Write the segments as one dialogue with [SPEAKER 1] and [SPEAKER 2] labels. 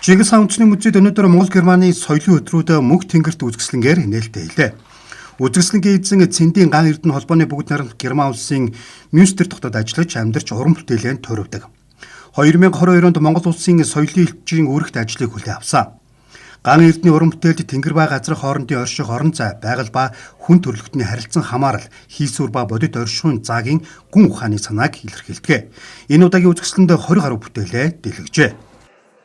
[SPEAKER 1] Чингис хаан үндэсний музейд өнөөдөр Монгол Германы соёлын өдрүүд мөнх тэнгэрт үзэсгэлэнгээр нээлттэй хэлээ. Үзэсгэлэнгийн эзэн Цэндийн Ган Эрдэнэ холбооны бүгд найрамдах Герман улсын Мюнстер хотод ажиллаж амьдарч уран бүтээлээ туурвидаг. 2022 онд Монгол улсын соёлын элчийн үүрэгт ажлыг хүлээн авсан. Ган Эрдэнийн уран бүтээлд тэнгэр ба газрын хоорондын орших орон зай, байгаль ба хүн төрөлхтний харилцан хамаарал, хийсвэр ба бодит оршихуйн заагийн гүн ухааны санааг илэрхийлдэг. Энэ удаагийн үзэсгэлэнд 20 гаруй бүтээлээ дэлгэжээ.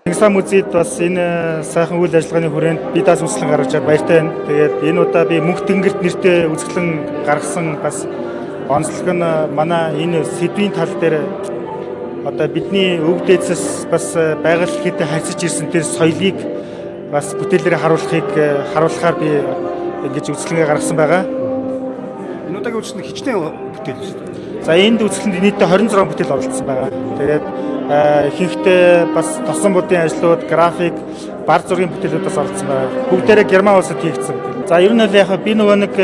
[SPEAKER 2] Чингис хаан музейд бас энэ сайхан үйл ажиллагааны хүрээнд би даас үзэсгэлэн гаргаж чад баяртай байна. Тэгээд энэ удаа би мөнх тэнгэрт нэртэй үзэсгэлэн гаргасан бас онцлог нь манай энэ сэдвийн тал дээр одоо бидний өвөг дээдсээс бас байгаль хэдэ харьцаж ирсэн тэр соёлыг бас бүтээлээрээ харуулахыг харуулахаар би ингэж үзэсгэлэнгээ гаргасан байгаа.
[SPEAKER 1] Энэ удаагийн үзэсгэлэн хичнээн бүтээл шүү дээ.
[SPEAKER 2] За энд үзэсгэлэнд нийтдээ 26 бүтээл оролцсон байгаа. Тэгээд ихэнхдээ бас тосон будын ажлууд, график, бар зургийн бүтээлүүд бас оролцсон байгаа. Бүгдээрээ Герман улсад хийгдсэн бүтээл. За ер нь бол яг би нөгөө нэг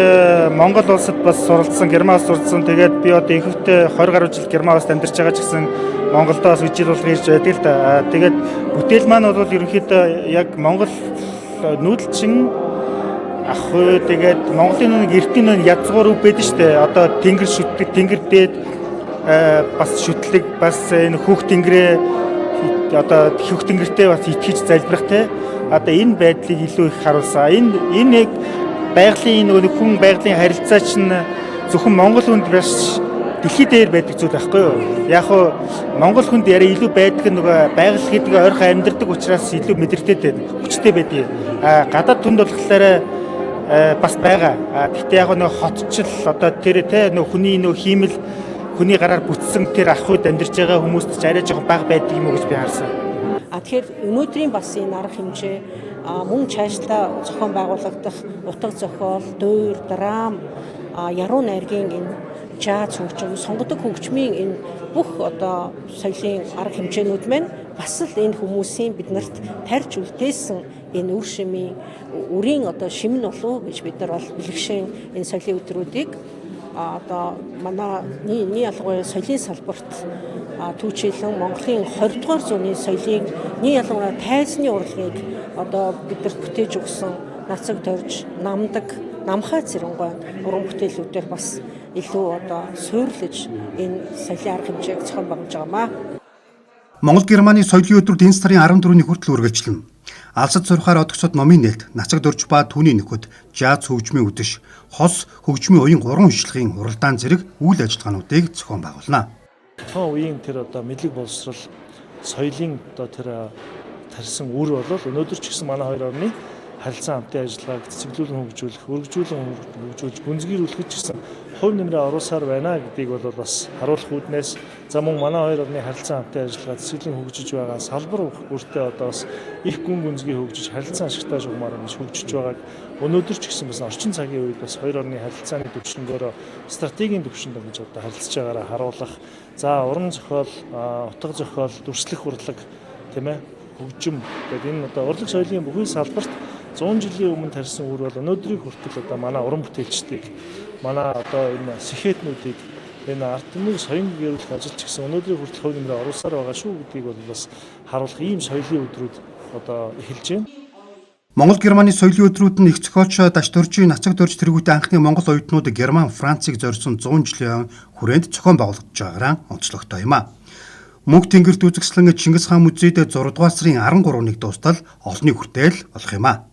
[SPEAKER 2] Монгол улсад бас суралцсан, Герман улсад суралцсан. Тэгээд би одоо ихэнхдээ 20 гаруй жил Герман улсад амьдарч байгаа ч гэсэн Монголдо бас жил болгон ирж байдаг л да. Тэгээд бүтээл маань бол ерөнхийдөө яг Монгол нүүдэлчин ах уу тэгээд Монголын нэг эртний нэг язгуур үг байдаг шүү дээ. Одоо тэнгэр шүтлэг, тэнгэр дээд бас шүтлэг, бас энэ хөх тэнгэрээ одоо хөх тэнгэртэй бас итгэж залбирах те. Одоо энэ байдлыг илүү их харуулсан. Энэ яг байгалийн нөгөө хүн байгалийн харилцаа чинь зөвхөн Монгол хүнд биш дэлхий дээр байдаг зүйл байхгүй юу? Яг хуу Монгол хүнд яриа илүү байдаг нь нөгөө байгаль гэдэг ойрхон амьдардаг учраас илүү мэдрэгдээд байдаг, хүчтэй байдаг. А гадаад хүнд болохоор бас байгаа. Гэхдээ яг нөгөө хотчил одоо тэр те нөгөө хүний нөгөө хиймэл хүний гараар бүтсэн тэр ах үед амьдарч байгаа хүмүүст ч арай жоохон бага байдаг юм уу гэж би харсан.
[SPEAKER 3] А тэгэхээр өнөөдрийн бас энэ арга хэмжээ мөн чаашлаа зохион байгуулагдах утга зохиол, дуур, драм, яруу найргийн энэ жаз хөгжим, сонгодог хөгжмийн энэ бүх одоо соёлын арга хэмжээнүүд маань бас л энэ хүмүүсийн биднэрт тарж үлдээсэн энэ үр шимийн үрийн одоо шим нь болов гэж бид нар бол бэлэгшээн энэ соёлын өдрүүдийг одоо манай нэг ялангуяа соёлын салбарт түүчилэн Монголын 20 дугаар зууны соёлын нэг ялангуяа тайзны урлагийг одоо бидэрт бүтээж өгсөн нацаг дорж, намдаг, намхай цэрэнгой уран бүтээлүүдээр бас илүү одоо суурлаж энэ соёлын арга хэмжээг зохион байгуулж байгаамаа.
[SPEAKER 1] Монгол Германы соёлын өдрүүд энэ сарын 14-ний хүртэл үргэлжлэнэ. Алсад сурахаар одогцод номын нээлт, нацаг дөрж ба түүний нөхөд, жаз хөгжмийн үдэш, хос хөгжмийн уян гурван хишлагийн уралдаан зэрэг үйл ажиллагаануудыг зохион байгуулна.
[SPEAKER 4] Тухайн үеийн тэр одоо мэдлэг боловсрол соёлын одоо тэр тарьсан үр бол өнөөдөр ч гэсэн манай хоёр орны харилцан хамтын ажиллагааг цэцэглүүлэн хөгжүүлэх, өргөжүүлэн хөгжүүлж, гүнзгийрүүлэх ч гэсэн хувь нэмрээ оруулсаар байна гэдгийг бол бас харуулах үүднээс за мөн манай хоёр орны харилцан хамтын ажиллагаа цэцэглэн хөгжиж байгаа салбар бүртээ одоо бас их гүн гүнзгий хөгжиж харилцан ашигтай шугамар ингэж хөгжиж байгааг өнөөдөр ч гэсэн бас орчин цагийн үед бас хоёр орны харилцааны түвшингөөрөө стратегийн түвшинд ингэж одоо харилцаж байгаараа харуулах, за уран зохиол, утга зохиол, дүрслэх урлаг тийм ээ хөгжим гэдэг энэ одоо урлаг соёлын бүхий салбарт 100 жилийн өмнө тарьсан үр бол өнөөдрийг хүртэл одоо манай уран бүтээлчдийг манай одоо энэ сэхэтнүүдийг энэ ард түмнийг соён гэрүүлэх ажил ч гэсэн өнөөдрийг хүртэл хувь нэмрээ оруулсаар байгаа шүү гэдгийг бол бас харуулах ийм соёлын өдрүүд одоо эхэлж байна.
[SPEAKER 1] Монгол Германы соёлын өдрүүд нь их зохиолч Дашдоржийн нацаг дорж тэргүүтээ анхны Монгол оюутнууд Герман, Францыг зорьсон 100 жилийн хүрээнд зохион байгуулагдаж байгаараа онцлогтой юм а. Мөнх тэнгэрт үзэсгэлэн Чингис хаан музейд 6 дугаар сарын 13-нд дуустал олонний хүртэл болох юм а.